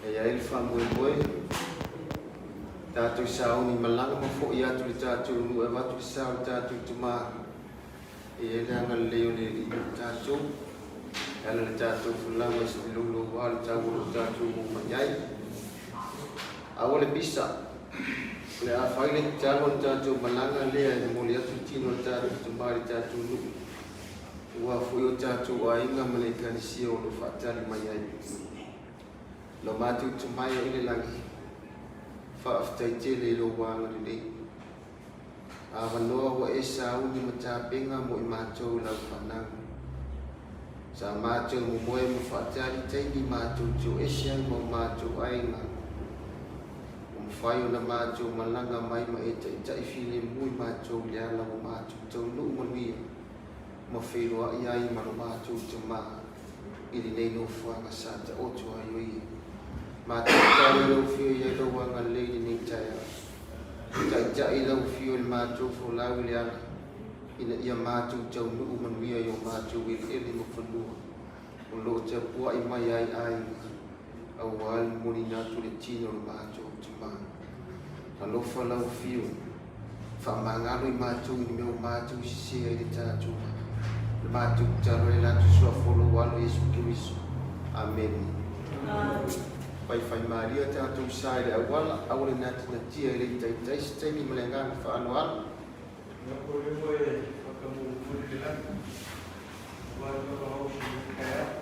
E i ai le faamoemoe, tatou sauni malaga ma fo'i atu i le tatou nuu e avatu le sa o le tatou tama. E i ai le agalelei o le Alii mo tatou, e ala i le tatou folauga i se louloua o le tau o lo o tatou oo mai ai. Aua le pisa, o le a fai le tatalo o le tatou malaga lea e momoli atu le tino o le tatou tama i le tatou nuu, aua foi o tatou aiga ma le Ekalesia o lo o faatali mai ai. Lo matou tomai o i le lagi, faafetai tele i lou agalelei. Avanoa ua e sauni ma tapena mo i matou i lau fanau. Sa matou momoe ma faatali taimi matou te o ese ai ma o matou aiga. Ua mafai ona matou malaga mai ma e taitai filemu i matou i le ala ua matou taunuu manuia ma feiloai ai ma lo matou tama i lenei nofoaga sa taoto ai o ia. Matou tatalo i lau Afio i ai lou agalelei i lenei taeao. Taitai lau Afio i le matou folau i le ala, ina ia matou taunuu manuia i o matou eleele ma fanua o lo o tapuai mai ai aiga, aua le momoliina atu o le tino o le matou tama. Alofa lau Afio, faamagalo i matou i ni mea ua matou sese ai le tatou le matou tatalo i le latou Suafa o lou Alo Iesu Keriso. Amene. Faifaimalie tatou sa i le auala, aua le natinatia e le i taitai se taimi ma le agaga faaaloalo. Nofo e whakamurumuri le lagi, aua le whakahausi i taeao.